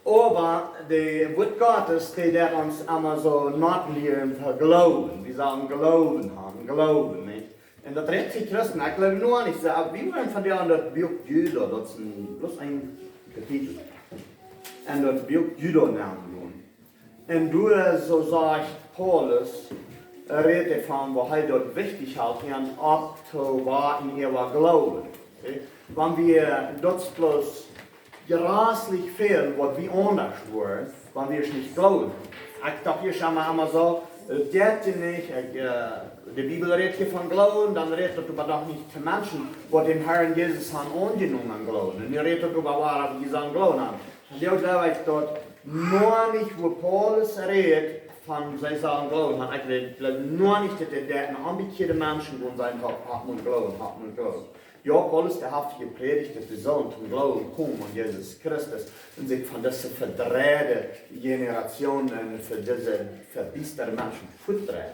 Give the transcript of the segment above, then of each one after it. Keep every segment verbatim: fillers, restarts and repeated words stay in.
Oba de Wort Gottes, dee deit ons emma soo noten lieren to gloowen. Wie sellen Gloowen haben, Gloowen, nich? Un daut rät sikj Christen, ekj gloow noch nich, soo, wie woaren von dee aun daut Buak Juda, daut es een, bloos een Kapitel. Un daut Buak Juda nämen doonen. Un doa, soo sajcht Paulus, rät hee von, woo hee daut wichtich haud, an opp to waken äwa Gloowen. Wan wie daut bloos jreslich väl waut wie aundasch woaren, wan wie nich gloowen. Ekj docht hia emma, emma soo, daut jeit nich, ekj, äh, de Bibel rät hia von Gloowen, dan rät daut oba doch nich to Menschen, waut dän Herrn Jesus haben aunjenomen aun Gloowen. Un hia rät daut oba, woo wie sellen Gloowen haben. Un doa gloow ekj daut noch nich, woo Paulus rät von see sellen Gloowen haben. Ekj gloow noch nich, daut hee doa een aunbekjeade Menschen woat sajen, hab, hab mau Gloowen, hab mau Gloowen. Jo, Paulus, dee haft jeprädicht, daut wie sellen toom Gloowen komen aun Jesus Christus un sikj von dise vedreide Generation un von dise vebiestade Menschen wajchdreien.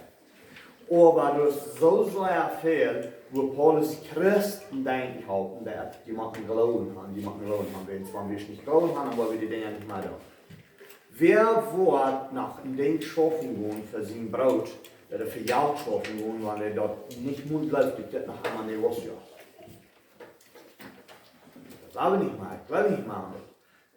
Oba doa es soo sea väl, woo Paulus Christen denkjen halpen deit, dee motten Gloowen haben, dee motten Gloowen haben. Wan wie nich Gloowen haben, dan woa wie dee Dinja nich mea doonen. Wäa woat noch een Dinkj schaufen gonen fa sien Broot, ooda fa Jelt schaufen gonen, wan hee daut nich mol jleeft, daut dit noch emol een Negocio es? Daut gloow ekj nich mea, ekj gloow nich mea aun daut.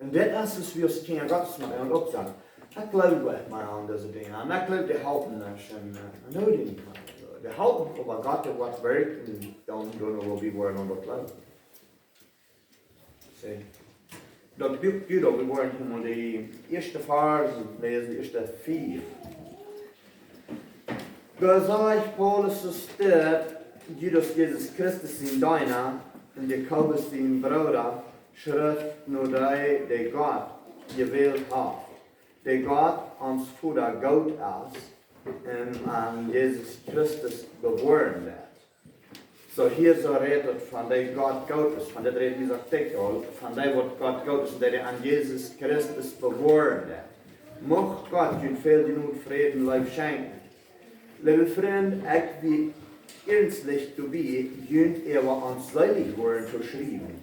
Un dit es, aus wie aus Kjinja Gottes met eent uk sent. Ekj gloow nich mea aun dise Dinja. Un ekj gloow, dee halpen nich. Un, äh, un dee nich mea. Dee halpen, oba Gott, dee woat werkjlich doonen, doonen, woo wie woaren aun daut gloowen. See. Daut Buak Juda, wie woaren hia mol de ieeschte Varsch läsen, de ieeschte fiew. Doa sajcht Paulus, es dit, Judas, Jesus Christus sien Deena, un Jakobus sien Brooda, schrift no dee, dee Gott jewält haft, dee Gott ons Voda goot es un aun Jesus Christus bewoaren deit. Soo hia soo rät et von dee Gott goot es, von dit rät dise Artikel, von dee waut Gott goot es un dee aun Jesus Christus bewoaren deit. Mucht Gott junt väl Jnod, Fräd un Leew schenkjen. Leewe Frind, ekj sie iernstlich doabie, junt äwa ons Seelichwoaren to schriewen.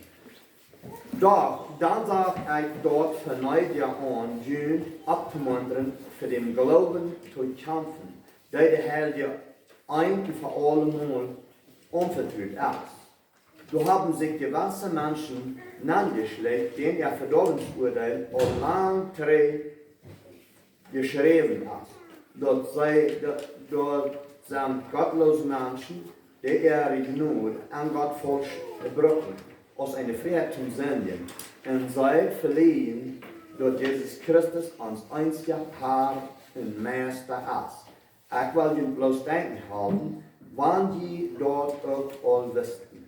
Doch dan sach ekj daut Verneidia aun, junt opptomuntren, fa dän Gloowen to kjamfen, dee de Heilje een fa aulemol aunvetrut es. Doa haben sikj jewesse Menschen nenjeschläajen, dän äa Vedoawensuadeel aul lang trigj jeschräwen es. Daut see, daut, daut sent gottloose Menschen, dee äare Jnod aun Gott faulsch brucken, aus eene Frieheit toom sindjen. Un see veleajen, daut Jesus Christus ons eensja Herr un Meista es. Ekj well junt bloos denkjen halpen, wan jie daut uk aul wisten.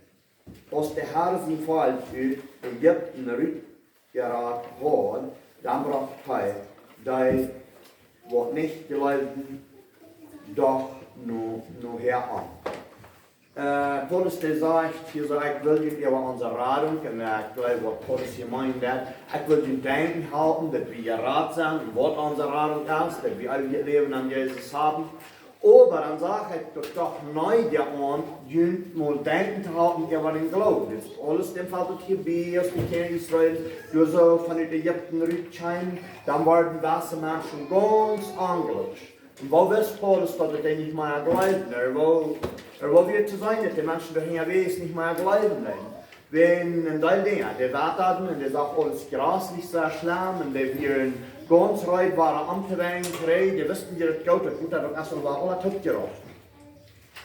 Aus de Herr sien Volkj ut Ägipten rutjerat haud, dan brocht hee dee, waut nich jleewden, doch no, nohäa om. Äh, Paulus, dee sajcht hia soo, ekj well junt äwa onse Radunk, un, äh, ekj gloow, waut Paulus hia meent, daut, ekj well junt denkjen halpen, daut wie jerat sent, un waut onse Radunk es, daut wie eewjet Läwen aun Jesus haben. Oba dan sach ekj daut doch nich aun, junt mol denkjen to halpen äwa dän Gloowen. Dit es aules, dän felt et hia bie, aus de Kjinja Israel doa soo von Ägipten rutkjeemen, dan worden dise Menschen gaunz onjlekjlich. Un woo wist Paulus, daut dee nich mea jleewden? Hee wull, hee wull wada to seenen, daut de Menschen doa hinjawäajes nich mea jleewden. Wäajen een Deel Dinja, dee wettoden un dee sagen aules jreslich soo schlem un dee wieren gaunz reed, wieren aum Trigj, dee wisten, dee daut goot, daut goot, daut es aul wada aules toopjerauft.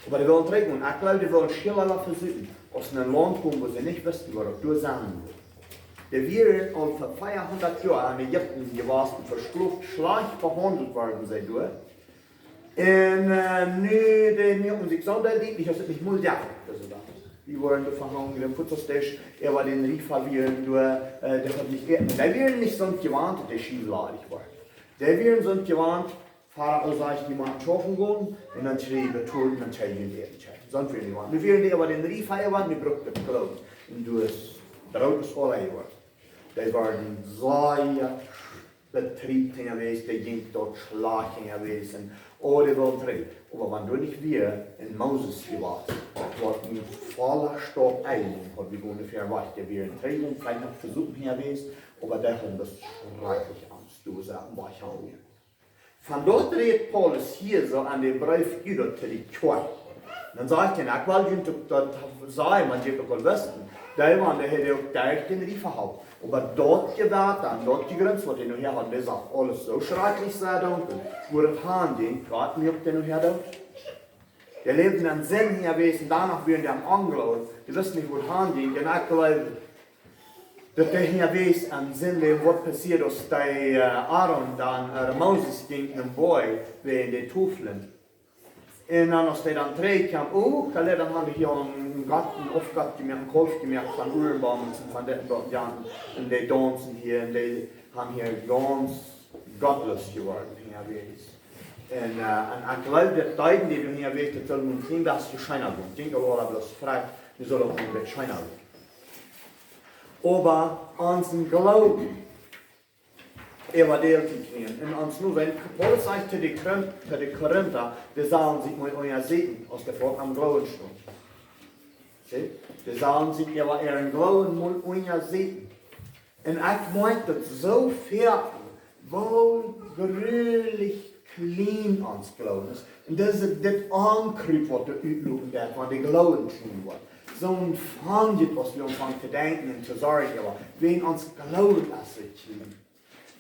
Oba dee wullen trigj gonen. Ekj gloow, dee wullen Schilala vesuchen, aus see en een Launt komen, wua see nich wisten, waut doa sennen wudd. Dee wieren aul fa veahundat Joa en Ägipten jewast un veschloft, schlajcht behaundelt worden see doa. Un, äh, nu, dee muaken sikj soo dietlich, aus et nich mol jeft. Aulsoo dan, dee wieren doa vehungren, un fuaz aus dee äwa dän Riefa wieren doa, äh, dee hauden nich Äten. Dee wieren nich soo jewant, daut dee schiewladich worden. Dee wieren soo jewant, Farao sajcht, dee motten schaufen gonen, un dan kjrieen dee betolt, dan kjrieen dee Äten. Soo wieren dee jewant. Nu wieren dee äwa dän Riefa, äwa, nu brukt et Broot. Un doa es, Broot es aul jewant. Dee wieren sea bedreeft unjawäajes, dee jinkj daut schlajcht unjawäajes un, oh, dee wullen trigj. Oba wan doa nich wia een Moses jewast, waut nu volla Stolt Eidem haud, wie gonen ver wajch, dee wieren trigj un veleicht noch vesopen unjawäajes, oba dee hauden daut schrakjlich Angst, du, saj, waut ekj aun. Von doa rät Paulus hia soo aun dän Breef Juda to de Kjoakj. Dan sajcht hee: "Ekj well junt daut sajen, waut jie uk aul wisten, daut wan dee haud uk derch dän Riefa jehaut. Oba daut Jewada un daut Jegruns, waut hee nohäa haud, daut wia aules soo schrakjlich, soo dunkel, woo daut han jinkj, Gott muak dee nohäa doot." Dee läwden en Sind hia jewast, un doano wieren dee aum Onjloowen. Dee wisten nich, woo daut han jinkj. Un ekj jleew, daut dee hia jewast en Sind läwden, waut passieed, aus dee, äh, Aaron dan, äh, Moses jinkj nom Boajch wäajen de Toflen. Un dan, aus dee dan trigjkjeem, oh, dan hauden dee hia eenen Gott, eenen Aufgott jemoakt, eenen Kalf jemoakt von Urenboom un von dit un daut, jo, un dee daunzen hia, un dee sent hia gaunz gottloos jeworden, hia jewast. Un, äh, un ekj jleew, daut deeden dee, dee hia jewast, daut sull een kjlien bät scheena gonen. Ekj denkj, oh, daut bloos frei, dee sull uk een bät scheena gonen. Oba onsen Gloowen äwadäl to kjrieen. Un ons nu, wan Paulus sajcht to de Korin-, to de Korinta, dee sellen sikj mol unjasieekjen, aus dee foaken aum Gloowen stonen. See? Dee sellen sikj äwa äaren Gloowen mol unjasieekjen. Un ekj moak daut soo väl, woo jreslich kjlien ons Gloowen es. Un daut es dit Aunkrut, waut doa utloten deit, wan de Gloowen kjlien woat. Soo een Fangel, aus wie aunfangen to denkjen un to sorjen, oba wan ons Gloowen es soo kjlien.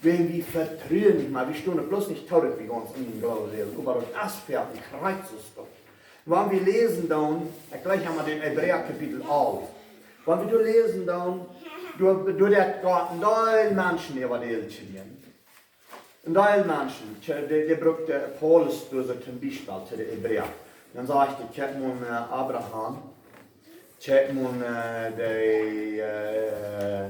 Wan wie vetruen nich mea, wie stonen bloos nich too, daut wie gaunz en Gloowen läwen, oba daut es fa een Christus daut. Wan wie läsen dan, ekj jlikj emma dän Hebräa Kapitel alf. Wan wie doa läsen dan, doa, doa deit Gott een Deel Menschen äwadäl to nämen. Een Deel Menschen, tja, dee, dee brukt Paulus doa soo toom Biespel to de Hebräa. Dan sajcht hee, kjikj mol, äh, Abraham, kjikj mol, äh, dee, äh,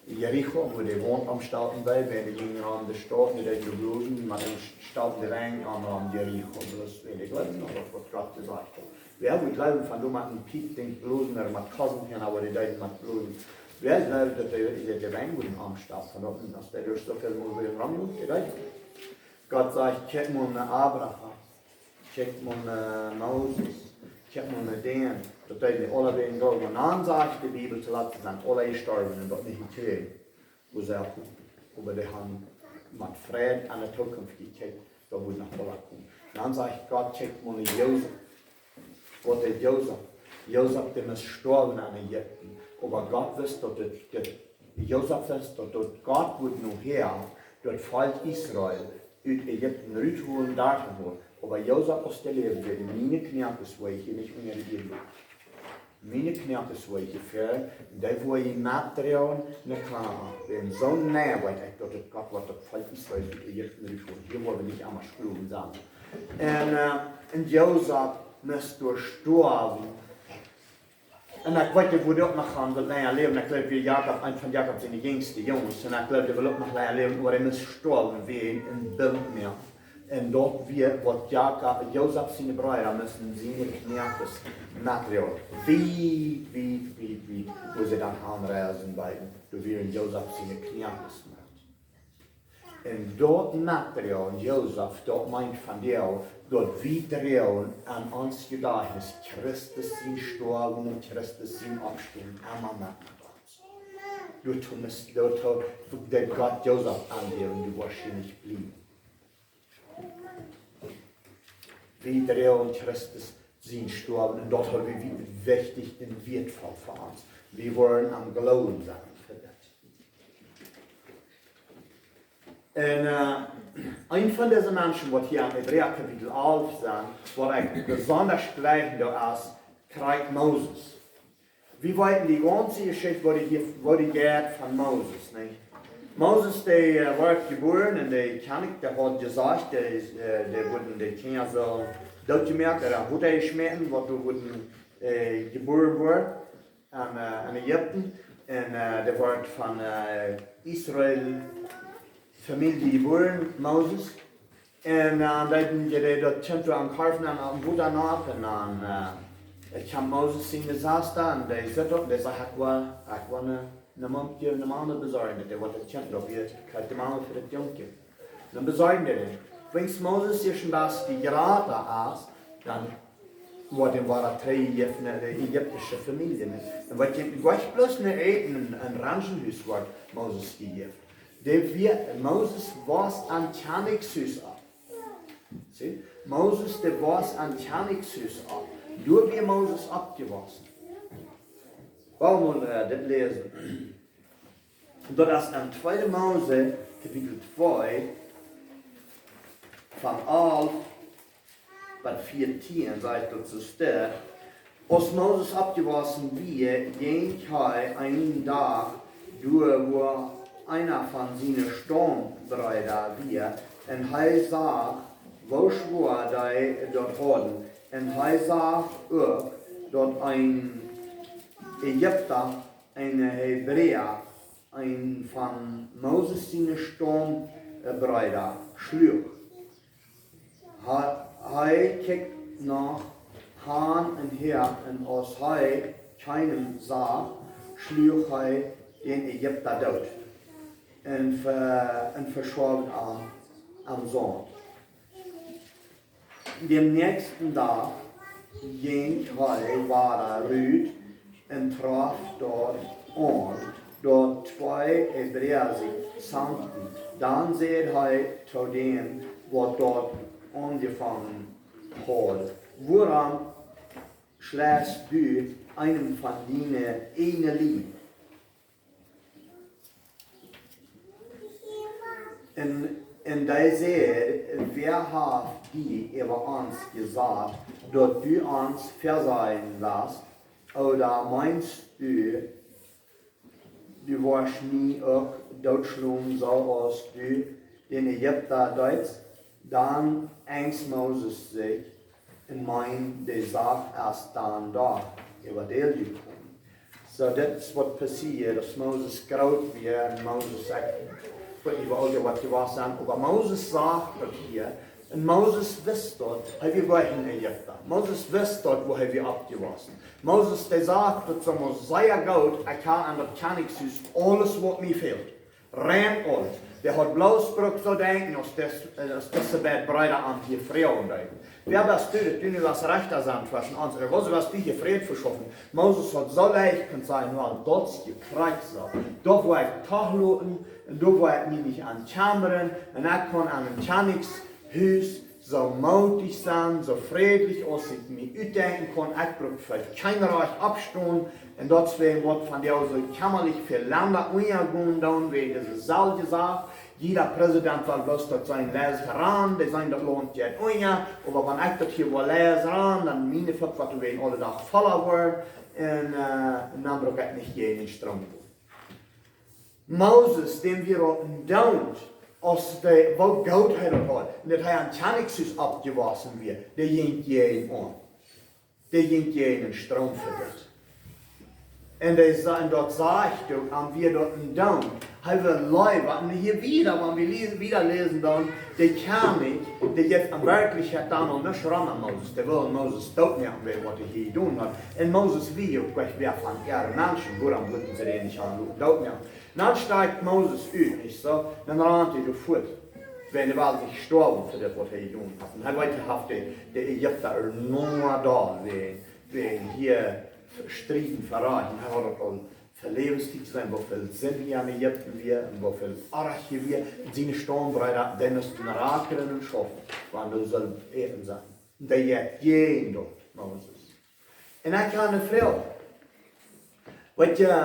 Jericho, woo dee Waunt aunstoten deed, wan dee jinjen aun de Staut, dee deeden bloos met een stoten Rinj aun, aun Jericho, bloos wan dee jleewen noch waut, waut Gott jesajcht haud. Wäa wudd jleewen, wan du met een Piep deist bloos no met Kossen hia, oba dee deeden met bloos. Wäa jleewt, daut dee, dee, dee Rinj wudden aunstoten, wan daut, aus dee doa soo väl mol wudden romlopen, dee deeden. Gott sajcht, kjikj mol no Abraham, kjikj mol no Moses, kjikj mol no dän, daut deeden dee aule wäajen Gloowen. Un dan sajcht de Bibel, toolatst sent aule jestorwen un daut nich jekjräajen, woo see uk, oba dee haben met Freid aun de Tookunft jekjikjt, daut wudd noch woll komen. Un dan sajcht Gott, kjikj mol no Josef. Waut deed Josef? Josef, dee must stoawen en Ägipten. Oba Gott wist, daut dit, dit, Josef wist, daut, daut Gott wudd nohäa daut Volkj Israel ut Ägipten rutholen, doa to holen. Oba Josef, aus dee läwd, säd: "Miene Kjnäakjes woa ekj hia nich unjadäkjen. Miene Kjnäakjes woa ekj hia fäaren, un dee woa ekj metdroagen no Kanaan." Wan soo, nä, weet ekj, daut daut Gott woat daut Volkj Israel ut Ägipten rutholen. Hia woa wie nich emma Sklowen sennen. Un, äh, un Josef must doa stoawen. Un ekj weet, dee wudd uk noch gaunz väl lenja läwen. Ekj jleew, wia Jakob, eent von Jakob siene jinjste Junges. Un ekj jleew, dee wudd uk noch lenja läwen, oba hee must stoawen wäajen een Bilt nämen. Un daut wia, waut Jakob, Josef siene Breeda musten siene Kjnäakjes metdroagen. Wiet, wiet, wiet, wiet, wua see dan aunreisen deeden. Doa wieren Josef siene Kjnäakjes met. Un daut metdroagen, Josef, daut meent vondoag, daut wie droagen aun ons Jedajchtnis Christus sien Stoawen un Christus sien Oppstonen emma met, met ons. Doa must, doa, doa deed Gott Josef aunjäwen, du woascht hia nich bliewen. Wie droagen Christus sien Stoawen, un daut es wie, wie wichtich un wieetvoll fa ons. Wie woaren aum Gloowen sennen fa dit. Un, äh, eena von dise Menschen, waut hia en Hebräa Kapitel alf sent, waut ekj besonda jlikj, daut es krakjt Moses. Wie weeten de gaunze Jeschicht, waut hia, waut hia jeit von Moses, nich? Moses, dee, äh, wort jebuaren un de Kjennich, dee haud jesajcht, dee, äh, dee wudden de Kjinja soo dootjemoakt, ooda wudden jeschmäten, waut doa wudden, äh, jebuaren woaren en, äh, en Ägipten. Un, äh, dee wort von, äh, Israel Famielje jebuaren, Moses. Un, äh, dan deeden dee daut Kjint doa aum Korf aun, aum Wota nopp, un dan, äh, kjeem Moses siene Sesta, un dee sitt opp, un dee sajcht: "Ekj woa, ekj woa ne, ne Mame, ne Mame besorjen, daut dee woat daut Kjint opp hia, kjricht de Mame fa daut Jungkje." Dan besorjen dee dän. Wan Moses ieescht een bät jrata es, dan woat hee wada trigjjejäft no de ägiptische Famielje, nä? Dan woat hee nich bloos no äten un, un Ranschenhus woat Moses jejäft. Dee wia, Moses wos aum Kjennichshus opp. See? Moses, dee wos aum Kjennichshus opp. Doa wia Moses oppjewossen. Well wie mol, äh, dit läsen. Daut es en tweede Mose, Kapitel twee, von alf bat vieetieen, sajcht daut soo steit. Aus Moses oppjewossen wia, jinkj hee eenen Dach doa, wua eena von siene Staumbreeda wia, un hee sach, woo schwoa dee daut hauden, un hee sach uk, daut een Ägipta een Hebräa, een von Moses siene Staumbreeda, schluach. Hee, hee kjikjt no han un häa, un aus hee kjeenen sach, schluach hee dän Ägipta doot un ve-, un veschwudd am, am Saunt. Dän näakjsten Dach jinkj hee wada rut un trof doa aun, daut twee Hebräa sikj zankten. Dan säd hee to dän, waut doa aunjefongen haud: Wuarom schlächst du eenen von diene ieejne Lied? Un, un dee säd: Wäa haft die äwa ons jesajcht, daut du ons vesajen west? Ooda meenst du, du woascht mie uk dootschlonen, soo aus du dän Ägipta deetst? Dan enjst Moses sikj un meend, de Sach es dan doch äwa däl jekomen. Soo, dit es waut passieed, aus Moses groot wia, un Moses, ekj weet nich, woo oolt hee wia, oba Moses sach daut hia, un Moses wist daut, hee wia en Ägipta. Moses wist daut, wua hee wia oppjewossen. Moses, dee sach daut soo sea goot, ekj hab en daut Kjennichshus aules, waut mie fält. Rein aules. Dee haud bloos brukt soo denkjen, aus dis, äh, aus dise beid Breeda am hia froagen deeden: Wäa best du, daut du nu west Rechta sennen tweschen ons? Ooda woo west du hia Fräd veschaufen? Moses haud soo leicht kunt sajen: Nu, daut es jekjrakjt soo. Daut woa ekj doch loten, un doa woa ekj mie nich aun kjemmren, un ekj kaun aun een Kjennichshus soo mootich sennen, soo frädlich aus ekj mie utdenkjen kaun. Ekj bruk fa kjeen Rajcht oppstonen. Un daut es wäajen waut vondoag soo kjammalich väl Lenda unjagonen doonen, wäajen dise selwje Sach. Jieda Präsident well bloos daut sien Lend raden, dee sent daut Launt jeit unja. Oba wan ekj daut hia woa Lend raden, dan miene Foaken woaren aule Dach volla woaren. Un, äh, un dan bruk ekj nich jäajen dän Stroom gonen. Moses, däm wia daut endoont, aus dee, woo goot hee daut haud, un daut hee aum Kjennichshus oppjewossen wia, dee jinkj jäajen aun. Dee jinkj jäajen dän Stroom fa dit. Un dee sa-, un daut sajcht uk, am wia daut endoont. Hee wia leewa, un hia wieda, wan wie lies-, wieda läsen dan, dee Kjennich, dee jeef en Werkjlichkjeit dan aul nuscht rom aun Moses. Dee wullen Moses dootmoaken, wäajen waut hee hia jedonen haud. Un Moses wia uk nich wäa von äare Menschen, wuarom wudden see dän nich aun loten dootmoaken? Dan stiecht Moses ut, nich soo? Dan rant hee doa fuat. Wäajen hee well nich stoawen fa daut, waut hee jedonen haud. Un hee weet, hee haft de, de Ägipta ea noch doa, wäajen, wäajen hia strieden, veräakjen. Hee haud daut aul fa Läwenstiet jeseenen, woo väl Sind hia en Ägipten wia un woo väl Orrajch hia wia. Un siene Staumbreeda, dee musten rakren un schaufen, wan doa sull Äten sennen. Un dee jeit jäajen daut, Moses. Un ekj kaun ne Fru, waut je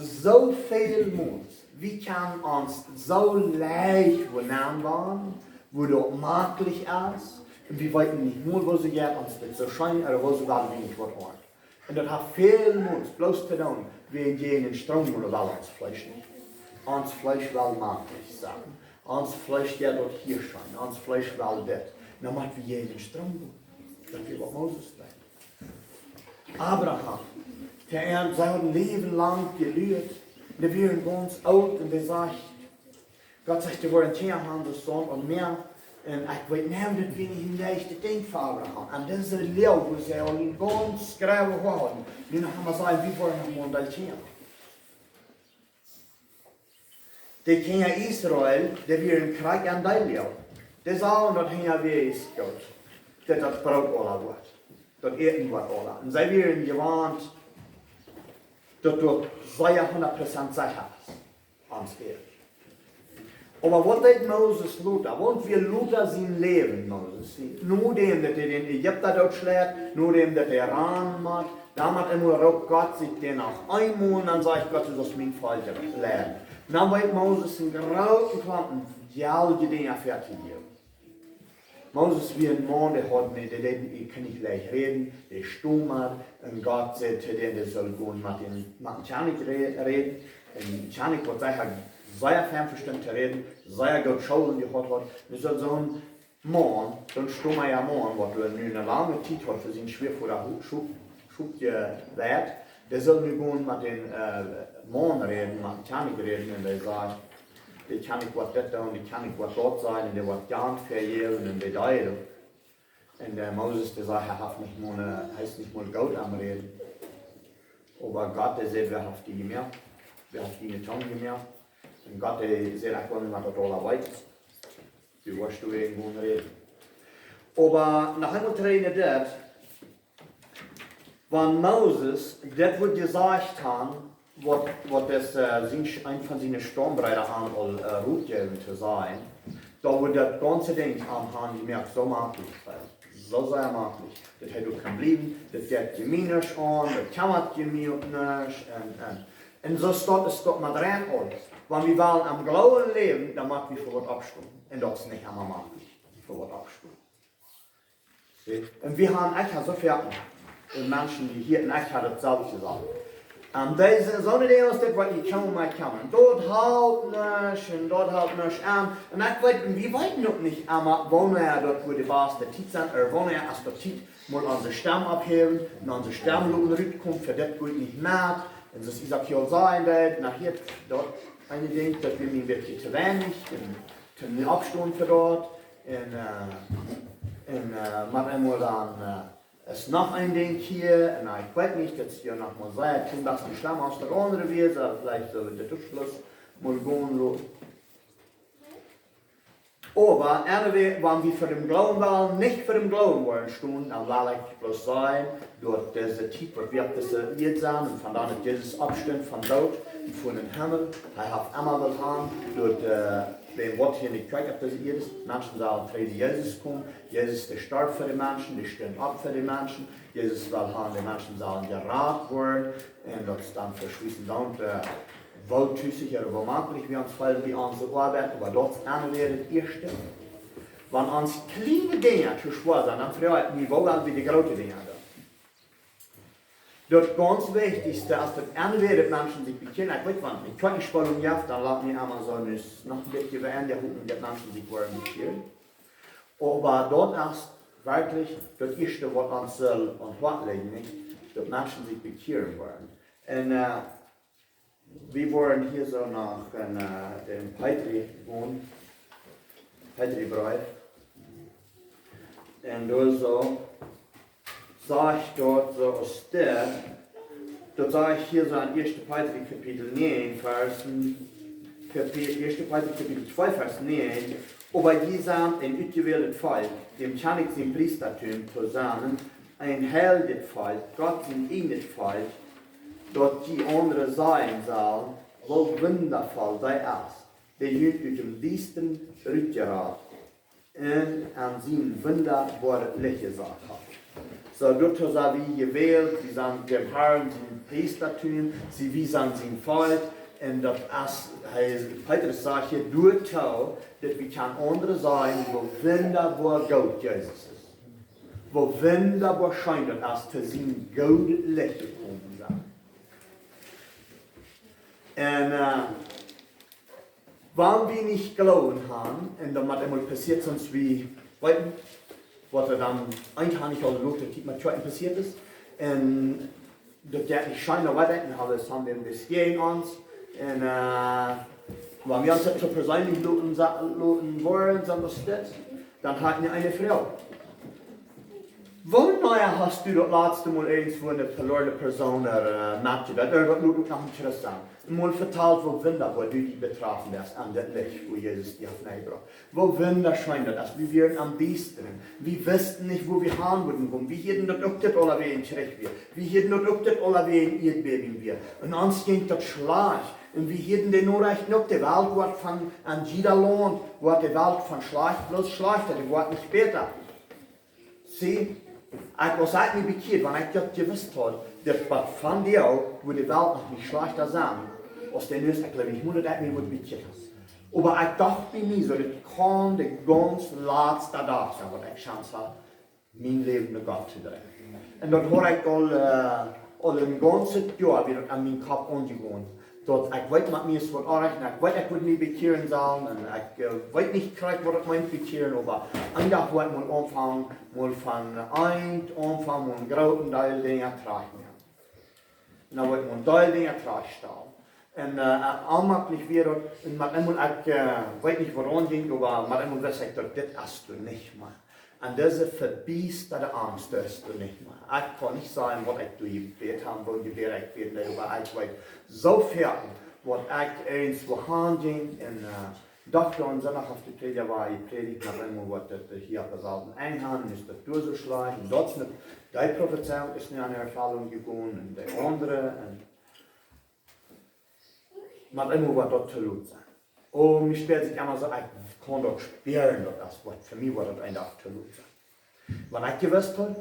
soo väl mol, wie kjennen ons soo leicht wundren, woo daut mäajlich es, un wie weeten nich mol, woo see jeit, ons dit soo scheen, ooda woo see woaren, wie nich waut woaren. Un daut haft väl mol bloos to doonen, wie jäajen dän Stroom, ooda well ons Fleesch nich. Ons Fleesch well mäajlich sennen. Ons Fleesch jeit daut hia scheen, ons Fleesch well dit. Dan mott wie jäajen dän Stroom gonen. Daut wia waut Moses deed. Abraham, dee, see hauden Läwen lang jeluat. Dee wieren gaunz oolt un dee sajcht, Gott sajcht, dee woaren Kjinja haben, daut Soon un mea. Un ekj weet nich, daut wia nich een leichtet Dinkj fa Abraham. Un dise Läwen, wua see aul een gaunz grauet Hoat hauden. Nu noch emol sajen, wie woaren noch mol een Kjinja. De Kjinja Israel, dee wieren krakjt aun dee Läwen. Dee sagen, daut hinja wia es goot. Daut daut Broot aula woat. Daut Äten woat aula. Un see wieren jewant, daut daut sea hundat Prozent secha es. Ons Äten. Oba waut deed Moses lota? Waut wia lota sien Läwen, Moses? Nodäm daut hee dän Ägipta dootschleit, nodäm daut hee rannen mott, dan mott emol roopt Gott sikj dän noch eemol, dan sajcht Gott: "Du saust mien Volkj leiden." Dan weet Moses een grooten Klompen, dee aul dee Dinja fäa to jäwen. Moses wia een Maun, dee haud nich, dee deed, dee kunn nich leicht räden, dee stumad. Un Gott säd to dän, dee sull gonen met dän, met dän Kjennich rä-, räden. Un Kjennich, waut see haud sea fein vestonen to räden, sea goot School jehaut haud, dee sull soon Maun, soon stumma Maun, waut doa nu eene lange Tiet haud fa sien Schwiavoda Hu-, Schop-, Schop jeweiht, dee sull nu gonen met dän, äh, Maun räden, met dän Kjennich räden, un dee säd: "Dee Kjennich woat dit doonen, dee Kjennich woat daut sajen, un dee woat jant vejäwen un dee deed." Un, äh, Moses, dee säd, hee haft nich mol, äh, hee es nich mol goot aum räden. Oba Gott, dee säd: "Wäa haft die jemoakt? Wäa haft diene Tung jemoakt?" Un Gott, dee säd: "Ekj well nich met daut aula weeten. Du woascht doa irjentwoo räden." Oba noch eemol trigj no dit, wan Moses dit wudd jesajcht han, waut, waut dis, äh, sien, een von siene Staumbreeda am aul, äh, rutjäwen to sajen, dan wudd daut gaunze Dinkj am han jemoakt soo maklich, soo sea maklich, daut hee doa kaun bliewen, daut jeit mie nuscht aun, daut kjemmat mie uk nich, un, un, un soo es daut, es daut met rein aules. Wan wie wellen aum Gloowen läwen, dan mott wie fa waut oppstonen. Un daut es nich emma maklich, fa waut oppstonen. See? Un wie han, ekj ha soo väl, un Menschen, dee hia, un ekj ha daut selfst jesajcht. Un dise, soone Dinja aus dit, waut jie kjennen mol kjennen. Daut halpt nich, un daut halpt nich aun. Un ekj weet, wie weeten uk nich emma, wanea daut woat de baste Tiet sennen, ooda wanea es daut Tiet, mol onse Stemm opphäwen, un onse Stemm loten rutkomen, fa dit goot nich mea. Un soo aus Isaak hia aul säd, daut, nu hia, daut eene Dinkj, daut wia mie een bät to weinich, un to nie oppstonen fa daut. Un, äh, un, äh, met eemol dan, äh, es noch een Dinkj hia, un ekj weet nich, daut es hia noch mol sea, kjeen best nich schlemm aus daut aundre wia, soo veleicht sell wie dit uk bloos mol gonen loten. Oba, anyway, wan wie fa dän Gloowen wellen, nich fa dän Gloowen woaren stonen, dan well ekj bloos sajen, daut dise Tiet, waut wie opp dise Ieed sent, un von dan daut Jesus oppstunt vom Doot, un fua em Himmel, hee haft emma wult han, daut, äh, wäa waut hia nich kjikjt opp dise Ieed es, Menschen sellen trigj no Jesus komen, Jesus, dee storf fa de Menschen, dee stunt opp fa de Menschen, Jesus well han, de Menschen sellen jerat woaren, un daut es dan fa Schwiesen dan, äh, woo tusich ooda woo maklich wie ons feelen bie onse Oabeit, oba daut es dan wada daut ieeschte. Wan ons kjliene Dinja to schwoa sent, dan froag ekj mie, woo well wie de groote Dinja doonen? Daut gaunz wichtichste, aus daut aunwäa, daut Menschen sikj bekjieren, ekj weet, wan ekj kjeen Spolunk hab, dan lot mie emma soo, nu es noch een bät äwa Enj, hopen, daut Menschen sikj woaren bekjieren. Oba daut es werkjlich daut ieeschte, waut ons saul aum Hoat lijen, nich? Daut Menschen sikj bekjieren woaren. Un, äh, wie woaren hia soo no een, äh, dän Petri gonen. Petri Breef. Un doa soo sajcht daut soo aus dit, daut sajcht hia soo en ieeschte Petri Kapitel näajen, Varsch, Kapi-, ieeschte Petri Kapitel twee, Varsch näajen: "Oba jie sent een utjewältet Volkj, däm Kjennich sien Priestatum to sennen, een heiljet Volkj, Gott sien ieejnet Volkj, daut jie aundre sajen sellen, woo wundavoll dee es, dee junt ut däm Diestren rutjerat un en sien wundaboaret Licht jesat haft." Soo, doatoo sent wie jewält, wie sent däm Harn sien Priestatum, see, wie sent sien Volkj, un daut es, hee, Petrus sajcht hia, doatoo, daut wie kjennen aundre sajen, woo wundaboa goot Jesus es. Woo wundaboa scheen daut es, to sien goodet Licht jekomen sennen. Un, äh, wan wie nich Gloowen han, un daut mott eemol passieren, sonst wie weeten, waut wie dan eefach nich aul de Tiet met Kjoakjen passieet es, un daut jeit nich scheen, dan weet wie, dan haben wie, haben wie een bät jäajen ons. Un, äh, wan wie ons daut soo perseenlich loten, sa-, loten woaren, soo aus dit, dan ha ekj eene Froag. Wanea hast du daut latste Mol irjentwua eene veloarne Persoon, äh, metjedeelt, ooda daut mott uk noch een Christ sennen, mol vetalt, woo wundaboa du die betroffen best aun daut Licht, woo Jesus die haft nenjebrocht? Woo wundascheen daut es, wie wieren aum Diestren. Wie wisten nich, wua wie han wudden gonen. Wie hieeden daut uk, daut aulawäajen Kjrich wia. Wie hieeden daut uk, daut aulawäajen Ieedbäben wia. Un ons jinkj daut schlajcht. Un wie hieeden de Norechten uk, de Welt woat von, aun jieda Launt woat de Welt von schlajcht, bloos schlajchta, dee woat nich bäta. See, ekj, aus ekj mie bekjieed, wan ekj daut jewist haud, daut waut von dee, woo de Welt noch nich schlajchta sennen, aus dee nu es, ekj jleew nich mol, daut ekj mie wudd bekjieet han. Oba ekj docht bie mie soo, daut kaun de gaunz latsta Dach sennen, waut ekj Chance ha, mien Läwen no Gott to dreien. Un daut haud ekj aul, äh, aul een gaunzet Joa, wia daut aun mienen Kopp aunjegonen. Daut ekj weet, met mie es waut oajch, un ekj weet, ekj wudd mie bekjieren sellen, un ekj, äh, weet nich krakjt, waut daut meent bekjieren, oba een Dach wudd ekj mol aunfangen, mol von eent aunfangen, mol een grooten Deel Dinja trajcht moaken. Un dan wudd ekj mol een Deel Dinja trajchtstalen. Un, äh, onmaklich wia daut, un met eemol, ekj, äh, weet nich, waut aunjinkj, oba met eemol wist ekj, daut dit es doa nich mea. Un dise vebiestade Angst, daut es doa nich mea. Ekj kaun nich sajen, waut ekj doa jebät ha, woo jebät ekj bäden deed, oba ekj weet soo väl, waut ekj eenswoo hanjinkj, un, äh, docht aun Sindach, aus de Prädja wia, jeprädicht, met eemol woat daut, äh, hia opp de Welt een Enj han, es daut doa soo schlajcht, un daut es met dee Profezeiunk es nu aun Erfellunk jegonen, un de aundre, un met eemol woat daut too lot sennen. Oh, mie spieet sikj emma soo, ekj kaun daut spieren, daut es waut, fa mie woat daut een Dach too lot sennen. Wan ekj jewist haud,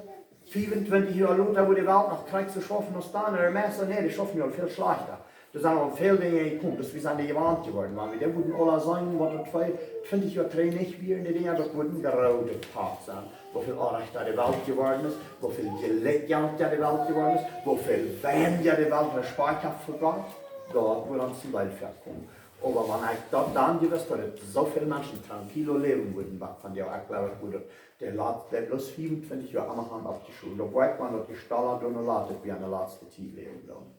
fiefuntwintich Joa lota, woo de Welt noch krakjt soo schauft aus dan, un de Menschen, nä, dee schaufen nu aul väl schlajchta. Doa sent aul väl Dinja jekomen, dus wie sent dee jewant jeworden. Wan wie dee wudden aula seenen, waut daut twee, twintich Joa trigj nich wieren, dee Dinja, daut wudd een grootet Fach sennen. Woo väl oajchta de Welt jeworden es, woo väl jelekjata de Welt jeworden es, woo väl weinja de Welt Respekt haft fa Gott, daut wudd ons een Deel väakomen. Oba wan ekj daut dan jewist haud, daut soo väl Menschen tranquilo läwen wudden, waut von dee, ekj jleew, ekj wudd daut de lat-, de bloos fiefuntwintich Joa aun de Haunt aufjeschloten. Daut woat, wan daut je stalla doonen lat, daut wie aun de latste Tiet läwen doonen.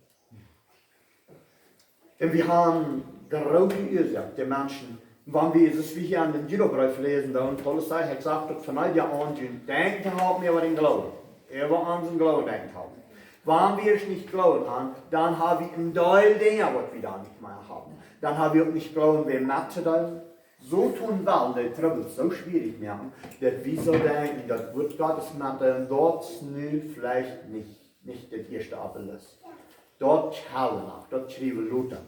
Un wie haben groote Uasoak, de Menschen, wan wie, soo aus wie hia en dän Judabreef läsen, dan Paulus sajcht, ekj saj daut von junt aun, junt denkjen to haben äwa dän Gloowen, äwa onsen Gloowen denkjen to haben. Wan wie nich Gloowen haben, dan haben wie een Deel Dinja, waut wie dan nich mea haben. Dan haben wie uk nich Gloowen, wäm mettodeelen. Soton well de Trubbels soo schwierich moaken, daut wie soo denkjen, daut Wuat Gottes met dän, daut es nu veleicht nich, nich daut ieeschte opp de List. Daut kjrieen wie noch, daut kjrieen wie lota.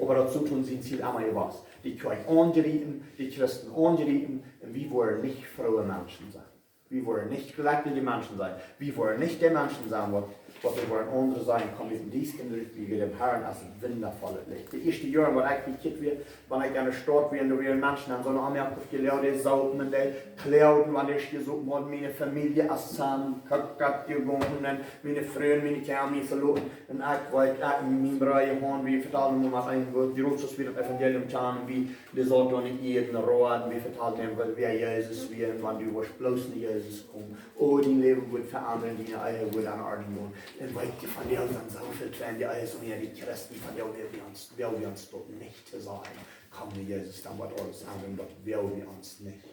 Oba daut Soton sien Ziel emma wia, de Kjoakj aunjriepen, de Christen aunjriepen, un wie woaren nich frooe Menschen sennen. Wie woaren nich jlekjliche Menschen sennen. Wie woaren nich de Menschen sennen, waut, waut wie woaren aundre sajen, komm ut dän Diestren rut, wie dän Harn aus een wundavollet Licht. De ieeschte Joaren, waut ekj bekjieet wia, wan ekj enne Staut wia, un doa wieren Menschen aun soone Amerika jeleet, dee saupen un dee kloagen, wan dee jesopen hauden, miene Famielje es toom Kokott jegonen, un miene Fru un miene Kjinja veloten. Un ekj weet, ekj un mien Brooda Johan, wie vetalden mau met een Wuat, jrods aus wie daut Evangelium kjanen, wie, dee saut doa nich hia en Roa, un wie vetalden am, waut, wäa Jesus wia, un wan du wurscht bloos no Jesus komen, oh, dien Läwen wudd veendren, diene Ehe wudd aun Ordnunk gonen. Un weet jie, von dee sent soo väl tweedje Ehes unja de Christen, von dee woa wie ons, woa wie ons daut nich to sajen. Komm no Jesus, dan woat aules endren, daut woa wie ons nich.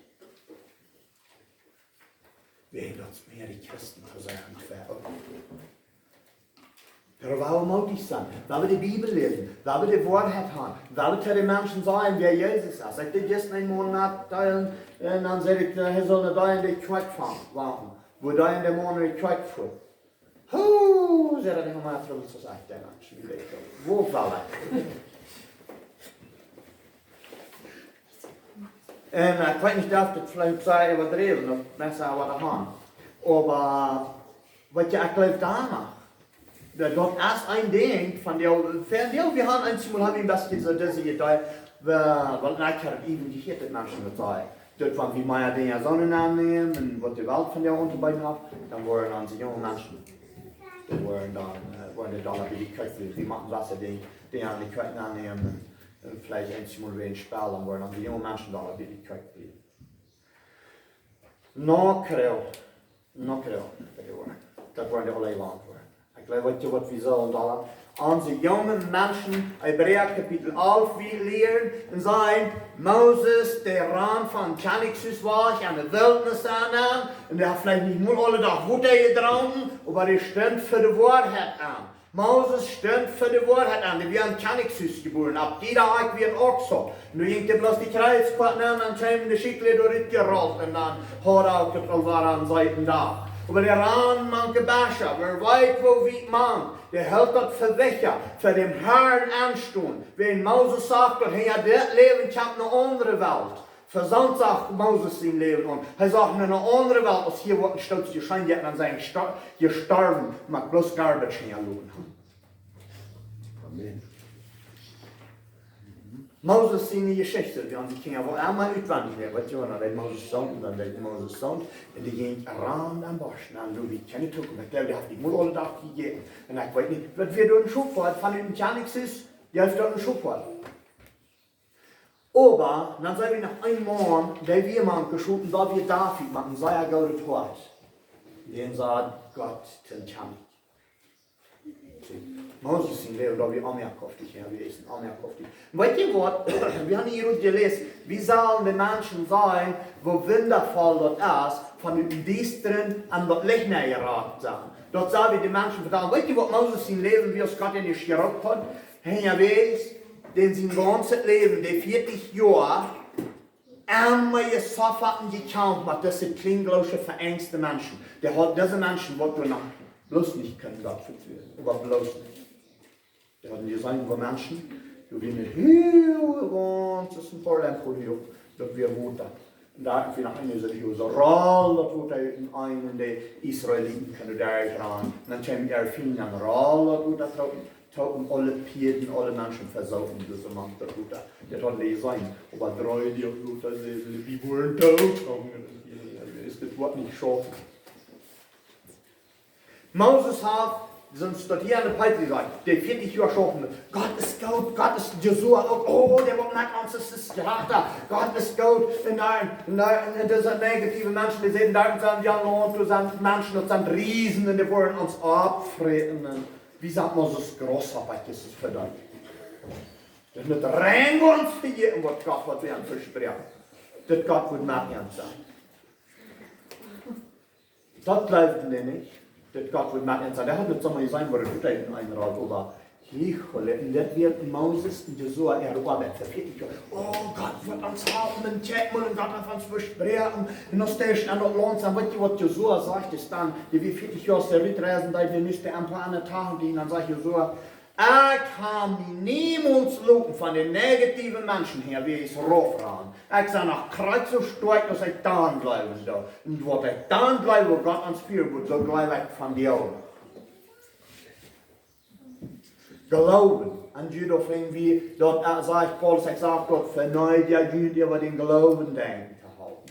Wäajen daut mea de Christen to sennen, uk. Doa woa wie mootich sennen, woa wie de Bibel läsen, woa wie de Woarheit haben, woa wie to de Menschen sajen, wäa Jesus es. Ekj deed jistren een Maun metdeelen, un dan säd ekj, äh, hee saul no dee en de Kjoakj fa-, wachten, woo dee en de Maun en de Kjoakj fua. Hoo, säd hee, mea Trubbels aus ekj, de Mensch, wie weet ekj, woo well ekj? Un, äh, ekj weet nich, daut ekj veleicht saj äwadriewen, daut Menschen äwa de Haunt. Oba, waut jie, ekj jleew doano, daut, daut es een Dinkj von dee, von dee, wie haben eemol, hab ekj een bät soo dise Idee, wie, wiels ekj hab eewich jehieet, daut Menschen daut sajen. Daut wan wie mea Dinja soo aunnämen, un waut de Welt von dee auntobeeden haft, dan woaren onse junge Menschen, dee woaren dan, äh, woaren dee dan bie de Kjoakj bliewen. Wie motten soo Dinja, Dinja aun de Kjoakj aunnämen, un, un veleicht eemol wäajen Spell, dan woaren onse junge Menschen dan bie de Kjoakj bliewen. No Kjrich, no Kjrich, daut woaren dee aule jewant woaren. Ekj jleew, weet jie waut wie sellen doonen? Onse junge Menschen, Hebräa Kapitel alf, wie lieren un sajen, Moses, dee rand von Kjennichshus wajch aun de Wiltnis aun, un dee haud veleicht nich mol aule Dach Wota jedrunken, oba dee stunt fa de Woarheit aun. Moses stunt fa de Woarheit aun, dee wia em Kjennichshus jebuaren, opp jieda Akj wia uk soo. Nu jinkj dee bloos de Kjreets kort aun, dan kjeemen de Schieekjlida doa rutjerolt un dan haud hee uk daut aul wada aun sienen Dach. Oba dee rand mank de Bäscha, wäa weet woo wiet mank, dee helt daut fa secha, fa däm Harn aunstonen. Wan Moses sajcht, daut hee, jo, dit Läwen kjemt ne aundre Welt. Fa soont sach Moses sien Läwen aun. Hee sach ne aundre Welt, aus hia woat een Stoot jescheen, dee dan sent jestorwen, mau bloos garbage hinjaloten haben. Amen. Moses siene Jeschicht, wie haben de Kjinja woll emol utwendich jelieet. Waut jo, dan deed Moses soont, dan deed Moses soont. Un dee jinkj rand aum Bosch, dan doo wie kjeene Tokunft. Ekj jleew, dee haft nich mol aule Dach jejäten. Un ekj weet nich, waut wie doonen Schophoad von dän Kjennichshus, dee haft doa een Schophoad. Oba, dan sent wie noch een Maun, dee wie mank jeschoten, daut wia David, met een sea grootet Hoat. Dän säd Gott toom Kjennich. Moses sien Läwen, daut wia onmoakjlich, jo, wia ieescht onmoakjlich. Weet jie waut? Wie haben hia uk jeläst, wie sellen de Menschen sajen, woo wundafoll daut es, von ut dän Diestren aun daut Licht nenjeroden sennen. Daut sell wie de Menschen vetalen. Weet jie waut Moses sien Läwen wia, aus Gott am ieescht jeroopt haud? Hee wia, dän sien gaunzet Läwen, dee vieetich Joa, emma jesofat un jekjamft met dise kjliengloosje, veengste Menschen. Dee haud dise Menschen, waut doa noch bloos nich kunnen Gott vetruen. Oba bloos nich. Dee hauden jeseenen, woo Menschen, doa wia een hiel gaunzet Poa Lämp voll, daut wia Wota. Un doa wia noch eena, soo, soo roll daut Wota ut un een, un de Israeliten kunnen doa rannen. Un dan kjeem de Fiend, dan roll daut Wota, trocken, trocken aule Pieed, aule Menschen vesopen, dise Maun daut Wota. Daut hauden dee jeseenen. Oba dree Doag Wota, see, see, dee woaren doot. Es daut Wota nich schaufen. Moses haft, soo aus daut hia aun de Petrus sajcht, dee vieetich Joa schaufen. Gott es goot, Gott es, Josua uk, oh, dee woat met ons, es, es, jo, doa, Gott es goot. Un dan, un dan, un dise negative Menschen, dee säden, doa sent, jo, Launt, doa sent Menschen, daut sent Riesen, un dee woaren ons oppfräten. Un wie sajcht Moses, großartig es daut fa dee. Daut met rein gaunz vejäten, waut Gott, waut wie am vesproaken. Daut Gott woat met ons sennen. Daut jleewden dee nich, daut Gott woat met ons sennen. Dee hauden nich soo mau jeseenen, woo daut Wota ut eenrold, oba hia, un daut wia Moses un Josua äare Oabeit fa vieetich Joa. Oh, Gott woat ons halpen, un kjikj mol, un Gott haft ons vesproaken. Un aus dee aun daut Launt sent, weet jie waut Josua sajcht, es dan, dee wia vieetich Joa, aus dee rutreisen deed, dee must een poa aundre Tachen, un dan sajcht Josua, ekj hab mie niemols loten von de negative Menschen hia, woo ekj raufran. Ekj sie noch krakjt soo stoakj aus ekj dan jleewen deed. Un waut ekj dan jleewd, woo Gott ons fieren wudd, soo jleew ekj vondoag. Gloowen. Un hia doa finj wie daut, äh, sajcht Paulus, ekj saj daut, verneit junt äwa dän Gloowen denkjen to hoolen.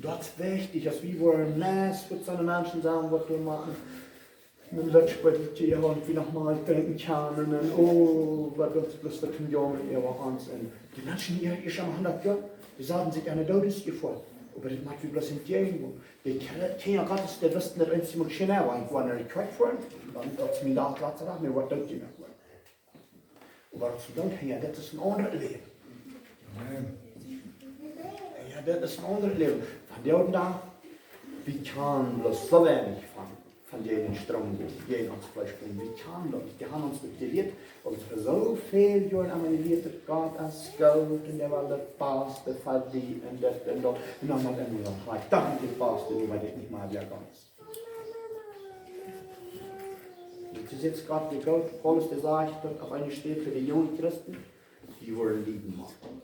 Daut es wichtich, aus wie woaren meist met soone Menschen sennen, waut wie moaken. Un daut spilt je, jo, un wie noch mau drinkjen kjennen, un, oh, waut daut bloos daut von Jungen äwa ons. Un de Menschen hia, hia aum Hundat Joa, dee sagen sikj aun de Doodesjefoa. Oba daut moakt wie bloos nich jäajen. Dee Kje-, Kjinja Gottes, dee wisten daut eent mol scheen, wan ekj wia no de Kjoakj jefoaren, dan daut es mien Dach, latsta Dach, mie woat doot jemoakt woaren. Oba daut es dan, jo, daut es een aundret Läwen. Amen. Jo, daut es een aundret Läwen. Vondoag dän Dach, wie kjennen bloos soo weinich von, von dän Stroom gonen, dee ons Fleesch brinjt. Wie kjennen daut? Dee haben ons daut jelieet, ons fa soo väl Joaren aul jelieet, daut Gott es goot un dee well daut Baste fa die un dit un daut. Un dan mott eena dan, ha, ekj docht, daut Baste, nu weet ekj nich mea, woo daut es. Daut es ieescht Gott, dee Gott, Paulus, dee sajcht daut opp eene Städ fa de junge Christen, dee woaren lieden motten.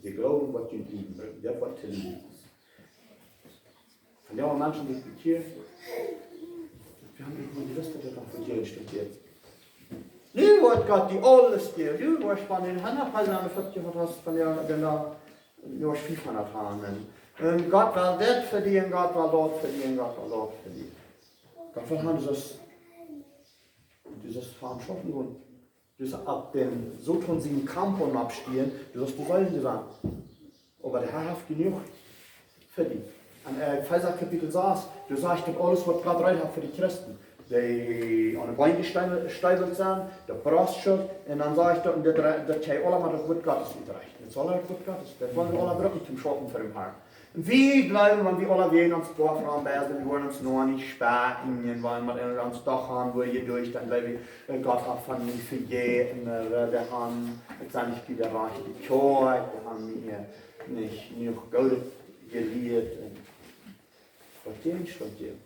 Dee jleewen, waut junt lieden brinjt, daut waut to lieden es. Von dee Menschen, dee bekjieren, wie haben nich mea jewist, daut daut noch fa die stimmt. Nu woat Gott die aules jäwen. Du woascht von dän hundat Prozent aun de feftiech, waut hast von dän, dän, dän, du woascht fiefhundat haben. Un, un Gott well dit fa die, un Gott well daut fa die, un Gott well daut fa die. Gott well haben, du sust, du sust Verantwortung gonen. Du sust opp dän Soton sienen Kaump oppstehen, du sust de Seelen sennen. Oba de Har haft jenuach fa die. Un, äh, Efeesa Kapitel sas, doa sajcht daut aules, waut Gott reed haft fa de Christen. Dee aun de Been jesteewelt sent, de Brost Schult, un dan sajcht daut, un daut, daut hee aula mau daut Wuat Gottes utdroacht. Daut es aula daut Wuat Gottes. Daut woa wie aula brucken toom schaufen fa dän Harn. Wie jleewen, wan wie aula wäajen ons Boa froagen, bie ons, wie woaren ons noch nich späakjen, un wan wie met ons doch haben, woo je derch, dan jleew wie, äh, Gott haft von mie vejäten, äh, wie haben, ekj sie nich bie de rajchte Kjoakj, wie haben mie, äh, nich, nich goot jelieet. Un Waut jäajen stonen.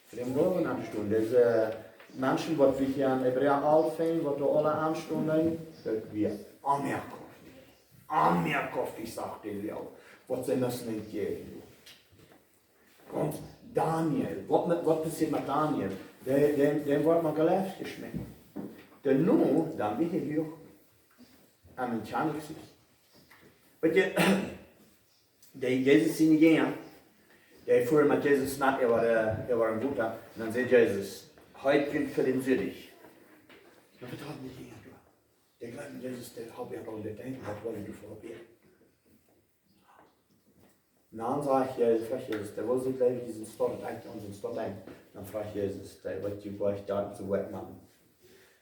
Fa dän Gloowen auntostonen. Dise Menschen, waut wie hia en Hebräa alf finjen, waut doa aule aunstonen, daut wia onmoaklich. Onmoaklich, sajcht de Bibel. Waut see musten entjäajen doonen. Un Daniel, waut met, waut passieet met Daniel? Dee, dee, dee woat mau Glas jeschmäten. Doano, dan wia hee huach aun dän Kjennich. Weetst, dee Jesus siene Jinja, dee fuaren met Jesus met äwa, äh, äwa daut Wota. Un dan säd Jesus: "Hee kjemt fa dän Sindja." Dan vetalen dee Jinja doa. Dee jleewen Jesus, dee haft aul daut Denkjen, daut woat doa vebieden. Dan sajcht Jesus, fruach Jesus, dee wia sikj jlikj, dee sent stoakj, eent aun sent stoakj. Dan fruach Jesus, dee, waut jie woaren doa soo wajchmoaken.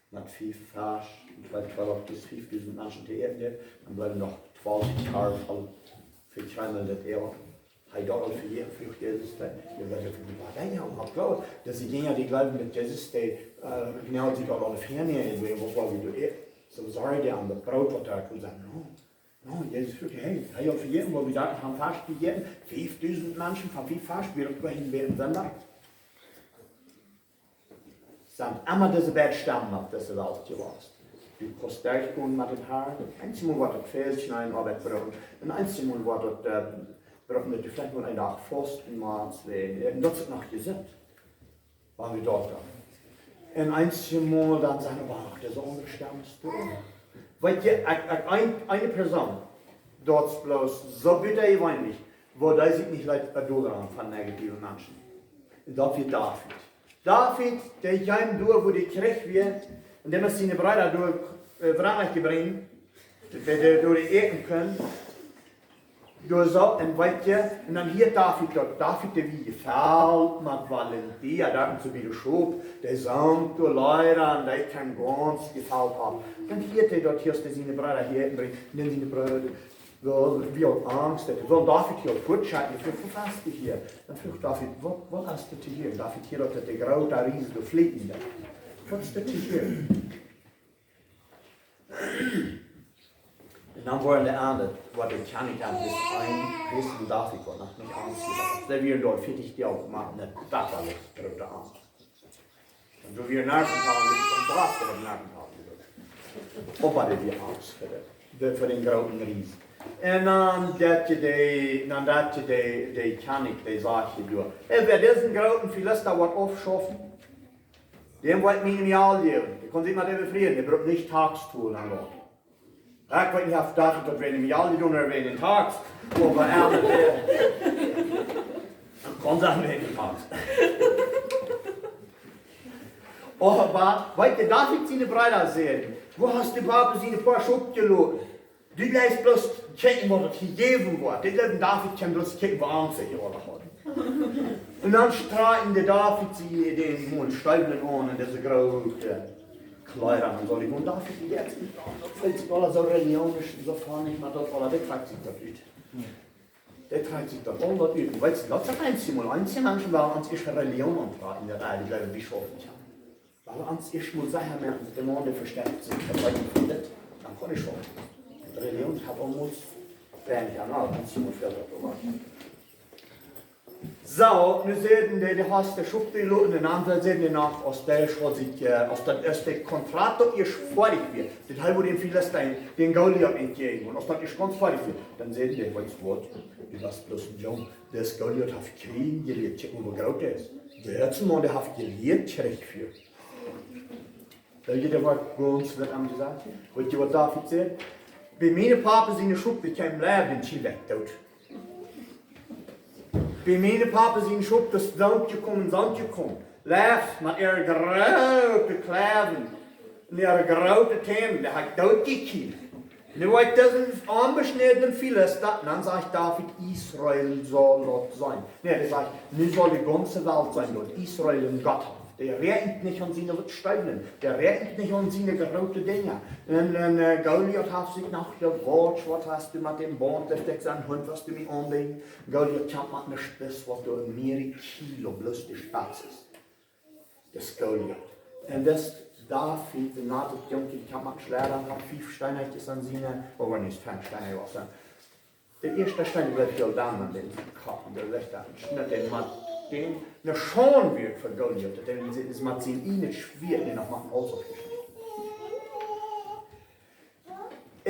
Met fief Fesch, un waut, waut opp dise fiefdusent Menschen to äten jeef, dan bleewen noch twalf Kjarw voll vekjreemelt äwa. Hee deed aul vejäwen, fruach Jesus, dee, jie weeten, waut dee haben, oba jleewen, daut dee Jinja, dee jleewen, daut Jesus, dee, äh, kjnald sikj aul aule Fäa näajen, waut woa wie doa äten? Soo, sorry, dee aun daut Broot, waut doa kunn sennen, no? No, Jesus fruach: "Hey, hab jie aul vejäten, waut wie doa aun Fesch jejäten? Fiefdusent Menschen von fief Fesch, wie daut doa hinjäwen sent doa?" Sent emma dise beid Stemmen opp dise Welt jewast. Du kaust derchgonen met dän Harn, eenjemol woat daut väl Schnee un Oabeit brinjen, un eenjemol woat daut, äh, brinjen, daut du veleicht mau eenen Dach fausten motst, un daut es noch jesunt. Wan wie doa dan. Un eenjemol dan sent oba noch dise aundre Stemmen doa. Weetst, ekj, ekj, een, eene Persoon, daut es bloos soo bitter jeweenlich, woo dee sikj nich leet doaraun von negative Menschen. Un daut wia David. David, dee kjeem doa, wua dee Kjrich wia, un dee haud siene Breeda doa, äh, Framde jebrocht, daut dee doa äten kunnen. Doa soo, un weetst, un dan hia David, daut David, dee wia jefelt met Valentia, doa soo bie de Schop, dee sunk doa Leeda, un dee kjeem gaunz jefelt aun. Dan hia dee daut, hia es dee siene Breeda hia äten brinjt, un dan siene Breeda, wia, wia aul Angst, dee wullen David hia fuatschekjen, dee fruach: "Waut es dit hia?" Dan fruach David: "Waut, waut es dit hia?" David hia, daut de groote Ries doa fleeten deed. "Waut es dit hia?" Un dan woaren dee aundre, waut de Kjennich aun dis een Christen David, waut noch nich aunjenomen haud. Dee wieren doa vieetich Doag, oba nich daut aule groote Angst. Un doa wia Nervental, dee Kontraste met Nervental. Oba dee wia Angst fa dän, dee, fa dän grooten Ries. Un dan daut je dee, dan daut je dee, dee Kjennich, dee sajcht je doa: "Hey, wäa disen grooten Filista woat aufschaufen, däm woa ekj mien Jelt jäwen. Dee kaun sikj met däm befrieen, dee brukt nich Tax tolen aun daut." Ekj weet nich, auf daut, daut wäa mien Jelt jedonen haft, wäa dän Tax, oba eejentlich, äh, kaun sennen wäa dän Tax. Oba, weetst, David siene Breeda säden: "Woo hast du Papa siene Poa Schop jeloten? Du jleefst bloos kjikjen, waut et jejäft woat." Dee jleewen, David kaun bloos kjikjen, waut Angst hee jehaut haud. Un dan strakjt de David sikj dän Mond Steewlen aun un dise groote Kjleeda aun. Saul ekj, un David, dee deed sikj, daut felt sikj aul soo religionisch, soo fon ekj, oba daut aula, dee trakjt sikj daut ut. Dee trakjt sikj daut aul daut ut. Un weetst, daut es eent mol, eent Menschen, waut ons ieescht Religion auntrakjt, daut, ah, dee jleewen, wie schaufen kjennen. Wan wie ons ieescht mol secha moaken, daut de Maun, dee vestonen sikj, daut weet nich von dit, dan kaun ekj schaufen. Religion haft aulmols weinich aun, aul eent mol fält daut äwa. Soo, nu säden dee, dee hast de Schop jeloten, un aundre säden dee noch, aus dee haud sikj, äh, aus daut ieeschte Kontrakt daut ieescht foadich wia, daut hee wia dän Filista, dän Goliat entjäajen, un aus daut ieescht gaunz foadich wia, dan säden dee: "Weetst waut, du best bloos een Jung, dis Goliat haft kjeen jelieet, kjikj mol, woo groot hee es. Dee es een Maun, dee haft jelieet Kjrich jefieet." Weet jie, daut woat gaunz waut aundasch jesajcht. Weet jie, waut David sajcht? "Bie miene Papa siene Schop, dee kjennen bliewen, un see woaren doot. Bie miene Papa siene Schop, daut es doot jekomen, doot jekomen. Läft met äare groote Kjleeda un äare groote Täne, dee haft doot jekjikjt. Nu woat disen onbeschnädnen Filista, dan sajcht David, Israel saul daut sennen." Nä, dee sajcht, nu saul de gaunze Welt seenen, daut Israel een Gott haft. Dee räakjent nich aun siene Steewlen, dee räakjent nich aun siene groote Dinja. Un, un, äh, Goliat haft sikj noch jewaut, waut hast du met dän Baunt, daut ekj sien Hunt, waut du mie aunbrinjst? Goliat kjemt met eene Spitz, waut doa mearere Kilo bloos de Spitz es. Daut es Goliat. Un daut David, de Naut, Jung, dee kjemt met Schleeda, haft fief Steenakjes aun siene, oba nich fief Steena, waut dan. De ieeschte Steen bleef Goliat aun dän Kopp, un doa lajcht hee, schnitt hee met dän, ne Schaund wia fa Goliat, daut hee met sien ieejnet Schwieet noch met dän Hauls aufjeschnäden.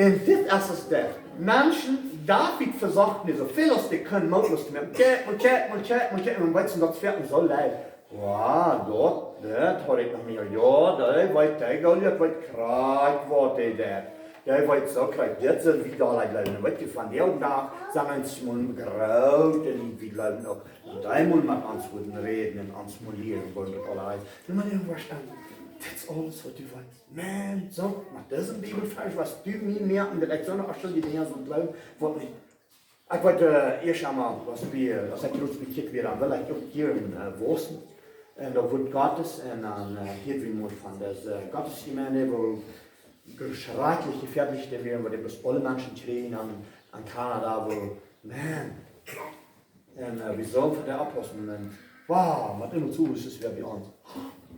Un dit es daut. Menschen, David vesocht nu soo väl aus hee kunn, mootloos to moaken. Kjikj mol, kjikj mol, kjikj mol, kjikj mol, un weetst, daut fält soo leid. Jo, daut, daut haud ekj noch nich. Jo, dee weet, dee Goliat weet krakjt, waut hee deit. Dee weet soo krakjt, dit sent wie aule jleewen. Weetst, von dän Dach sent wie mol groot un wie jleewen uk. Un dee mol met ons wudden räden un ons mol lieren, woo daut aules es. Nu mott eena vestonen, dit es aules, waut du weetst. Maun, soo, met disen Bibelvarsch, waut du mie moakst, daut ekj soo noch aul dee Dinja soo jleew, waut nich. Ekj weet, äh, ieescht eemol, aus wie, aus ekj groot bekjieet wia, dan wull ekj uk hia, äh, wausen. Un doa wort Gottes, un dan, äh, hieed wie mol von daut, äh, Gottesgemeinde, woo schrakjlich jefäadlich dee wieren, woo dee bloos aule Menschen kjrieejen aun, aun Kanada, woo, maun, un, äh, wie sullen fa dee opppaussen. Un, wow, waut emma soo es, es wia bie ons.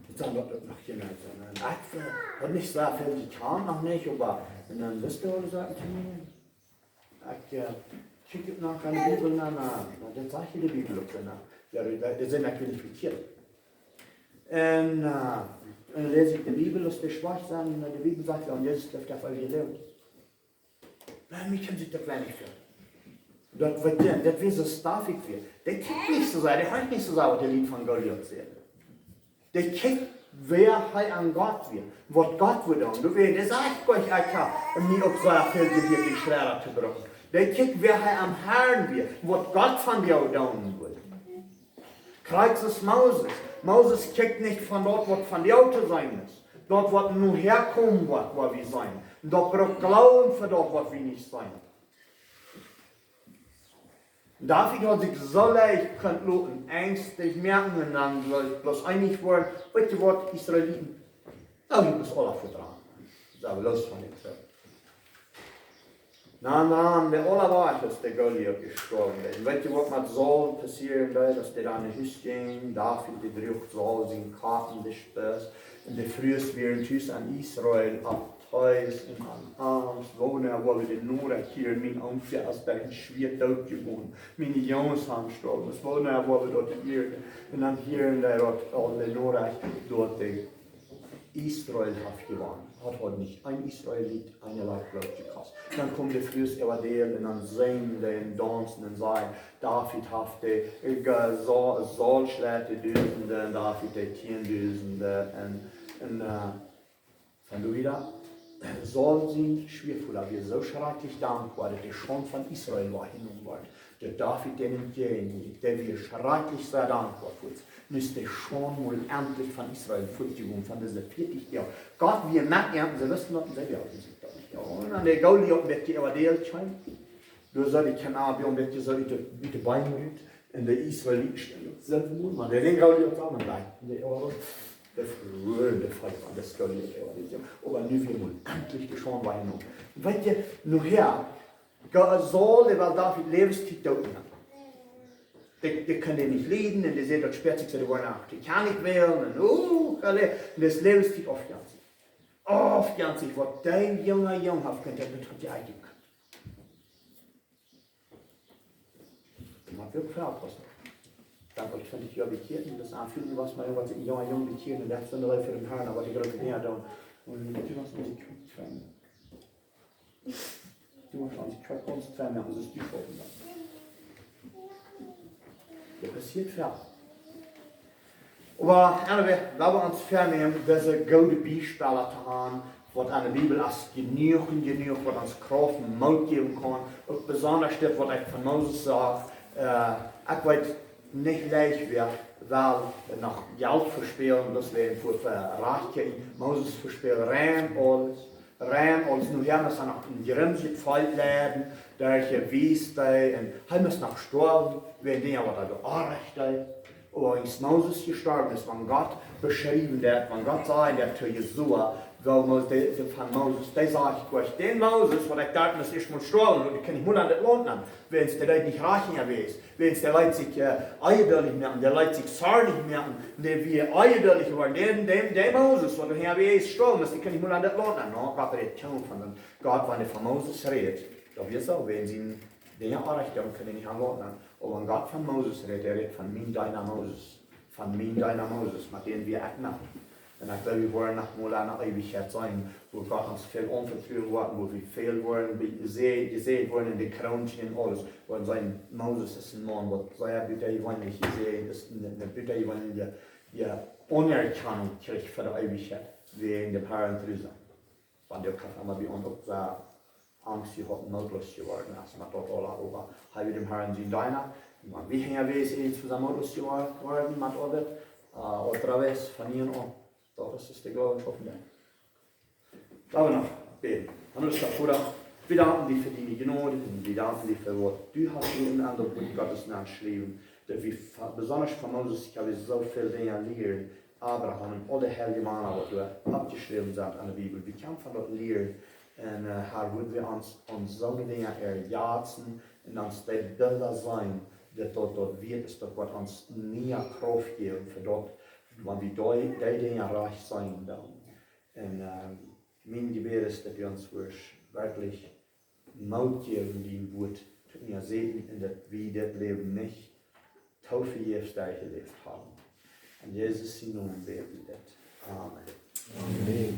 Daut sent doa uk noch Kjinja. Un ekj, äh, haud nich soo väl jekjant, noch nich, oba, un dan wist hee aul soo, ekj, äh, kjikj uk noch aun de Bibel, na, na, na, daut sajcht de Bibel uk, na. Jo, daut, daut sent ekj nich bekjieet. Un, äh, un dan läs ekj de Bibel, aus dee schwach sent, un de Bibel sajcht, jo, un Jesus haft daut aul jeläst. Maun, mie kjeem sikj daut weinich väl. Daut, waut dee, daut wia soo stoffich wia. Dee kjikjt nich soo sea, dee horcht nich soo sea, waut de Lied von Goliat säden. Dee kjikjt, wäa hee aun Gott wia, waut Gott wudd doonen. Doawäajen, dee sajcht nich, ekj hab mie uk soo väl jelieet, dän Schwieet to brucken. Dee kjikjt, wäa hee aum Harn wia, waut Gott von däm doonen wudd. Krakjt aus Moses. Moses kjikjt nich von daut, waut vondoag to seenen es. Daut, waut nu häakomen woat, woa wie seenen. Daut brukt Gloowen fa daut, waut wie nich seenen. David haud sikj soo leicht kunt loten enjstich moaken un dan bloos eenich woaren, weetst du waut, Israeliten, daut es aules vedrajcht. Sent wie loos von dän Trip. Na, na, de aule Wajch es de Goliat jestorwen. Un weetst du waut met Saul passieren deed, aus dee dan no Hus jinkj? David, dee druach Saul sien Kopp, de Spiees. Un de Frues wieren tus aun Israel opp Tees un aun Angst. Wanea woa wie de Norecht hieren, mien Oom es derch een Schwieet doot jegonen. Miene Junges sent jestorwen. Wanea woa wie daut hieren? Un dan hieren dee daut aul de Norecht, daut de Israel haft jewonnen. Daut haud nich een Israelit een Leew Bloot jekost. Dan kjeemen de Frues äwa däa un dan sinjen dee un daunzen un sajen, David haft de, äh, Sa-, Saul schlajcht de Dusende un David de Tiendusende un, un, äh, von doa wieda, Saul sien Schwieavoda wia soo schrakjlich dankboa, daut de Schaund von Israel wajchjenomen wort. Daut David dän entjäajen jinkj, dee wia schrakjlich sea dankboa fa. Nu es de Schaund mol entlich von Israel fuatjegonen, von dise vieetich Joa. Gott wia met an, see wisten daut, un see wisten daut nich. Jo, un dan de Goliat, waut dee äwa däa kjeem. Doa sach ekj kjeen Abion, waut dee soo ut de, ut de Bein rut. Un de Israeliten stunden soo, mau, mau, dee denkjen Goliat aun un dee, dee, oh, dee fruaren, dee Feind, dee Goliat, jo, dee, jo. Oba nu wia mol entlich de Schaund wajchjenomen. Weetst du, nohäa, Ga-, Saul, dee wull David Läwenstiet doot moaken. Dee, dee kunn dän nich lieden un dee säd, daut späat sikj, dee woaren uk de Kjennich wälen un, oh, aule, un dee es Läwenstiet aufjejanzt. Aufjejanzt, waut dee junge Jung haft kunt, daut haud hee uk. Daut mott wie uk velopen. Dan haud ekj twintich Joa bekjieet un daut aunfunk, wia mau waut een junga Jung bekjieet un daut es dan de Leew fa dän Harn, waut ekj groote Dinja doo. Un daut wia aus ekj twintich. Du hast an die Kjwäakj ons fernmoaken, daut es die Schult. Daut passieet väl. Oba, anyway, lot ons fernämen, dise goode Biespels to haben, waut aun de Bibel es jenuach un jenuach, waut ons Krauft un Moot jäwen kaun. Uk besonda dit, waut ekj von Moses sach, äh, ekj weet nich leicht wia, wiel noch Jelt vespälen, daut wia fa, fa Rajcht. Moses vespälde rein aules. Rein, aus nu hee must noch een jremsjet Volkj leiden, derch de Wiest, un hee must noch stoawen, wäajen Dinja, waut hee jedonen haud. Oba aus Moses jestorwen es, wan Gott beschräwen deed, wan Gott säd daut to Josua, wiel Mos-, de, de, von Moses, dee säd: "Ekj, dän Moses, waut ekj docht, must ieescht mol stoawen, un ekj kaun nich mol aun daut Launt nenn." Wiels dee deed nich rajcht jewast. Wiels dee leet sikj, äh, onjeduldich moaken, dee leet sikj zornich moaken, dee wia onjeduldich jeworden. Dän, dän, dän Moses, waut hee wia, es stoawen, dee kaun nich mol aun daut Launt nenn. No, waut rät hee von dän Gott, wan hee von Moses rät? Daut wia soo, wäajen sien Dinja oajch, dan kjenn wie nich aunloten. Oba wan Gott von Moses rät, hee rät von mien Deena Moses. Von mien Deena Moses, met dän wia ekj noch. Un ekj jleew, wie woaren noch mol aun de Eewichkjeit seenen, wua Gott ons väl aunvetruen woat, wua wie väl woaren be-, se-, jesäajent woaren un de Kroon un aules. Woaren seenen, Moses es een Maun, waut sea butajeweenlich jesäajent es, een, een butajeweenlja, jo, Aunerkjanunk kjricht fa de Eewichkjeit, wäajen däm Harn tru sennen. Wan dee kaun emma bie ons uk sea Angst jehaut un mootloos jeworden es, met daut aula, oba hee wia däm Harn sien Deena. Un wan wie hinjawäajes sent, wie sent mootloos jeworden met aul daut, äh, otra vez von hia aun. Daut es, es de Gloowen opp dän. Lot ons noch bäden. Himmlischa Voda, wie danken die fa diene Jnod un wie danken die fa waut du hast en daut Wuat Gottes nenjeschräwen. Daut wie fa-, besonda von Moses, jo, wie soo väl Dinja lieren, Abraham un aule heilje Mana, waut doa oppjeschräwen sent aun de Bibel. Wie kjennen von daut lieren. Un, äh, Har, wudd wie ons, ons soone Dinja erjazen un ons dee Bilda seenen, daut daut, daut wieet es, daut woat ons niee Krauft jäwen fa daut, wan wie dee, dee Dinja rajcht seenen doonen. Un, ähm, mien Jebäd es, daut du ons woascht werkjlich Moot jäwen, dien Wuat to unjasäkjen un daut wie dit Läwen nich too vejäfs derchjeläft haben. En Jesus sien Nomen bäd wie dit. Amen. Amen.